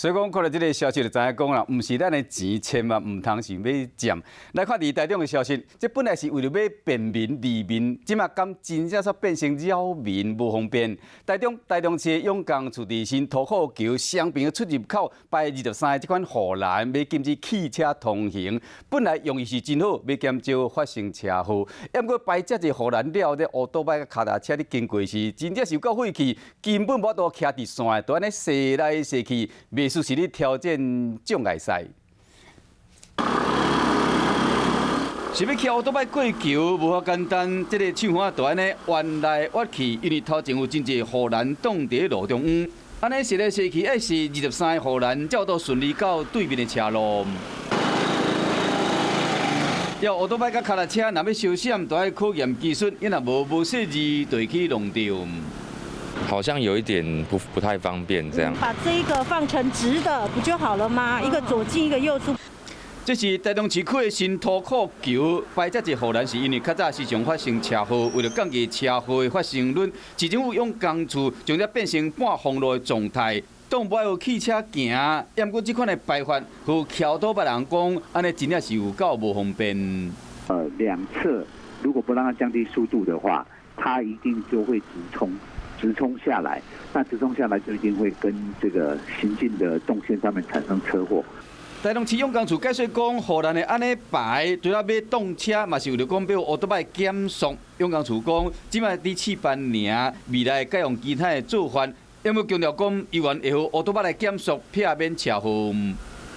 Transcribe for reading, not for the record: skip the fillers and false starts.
所以講，看著這个消息就知影講啦，毋是咱的錢千萬毋通想欲佔。來看佇台中的消息，這本來是為著欲便民利民，這馬敢真正煞變成擾民無方便。台中台中市永康厝佇新塗庫橋雙爿的出入口擺23个這款護欄，欲禁止汽車通行。本來用意是真好，欲減少發生車禍。毋過擺遮濟護欄了後，這烏多擺佮跤踏車咧經過時，真正是有夠費氣，根本無法度徛佇線，都按呢踅來踅去，袂輸是咧挑戰障礙賽。是欲騎烏多擺過橋，無遐簡單。這个手環就按呢彎來彎去，因為頭前有真濟護欄擋佇路中央。按呢踅來踅去，愛是23个護欄，才有法順利到對面的車路。要烏多擺佮跤踏車，若欲相閃，都愛考驗技術，伊若無細膩，就會去弄著。好像有一點不太方便這樣。把這一個放成直的不就好了嗎？一個左進，一個右出。這是台中市區的新塗庫橋，擺遮濟護欄是因為較早時常發生車禍，為著降低車禍的發生率，市政府永康厝將這變成半封路的狀態，擋無愛予汽車行。毋過這款的排法，予騎烏多擺人講，按呢真正是有夠無方便。兩側如果不讓它降低速度的話，它一定就會直衝。直衝下來，那直衝下來就一定會跟這個行進的動線上面產生車禍。台中市永康厝解釋講，護欄會按呢排，除了欲擋車，嘛是為著講欲烏多擺減速。永康厝講，這擺佇試辦爾，未來改用其他的做法，猶閣強調講，猶原會予烏多擺來減速，避免車禍。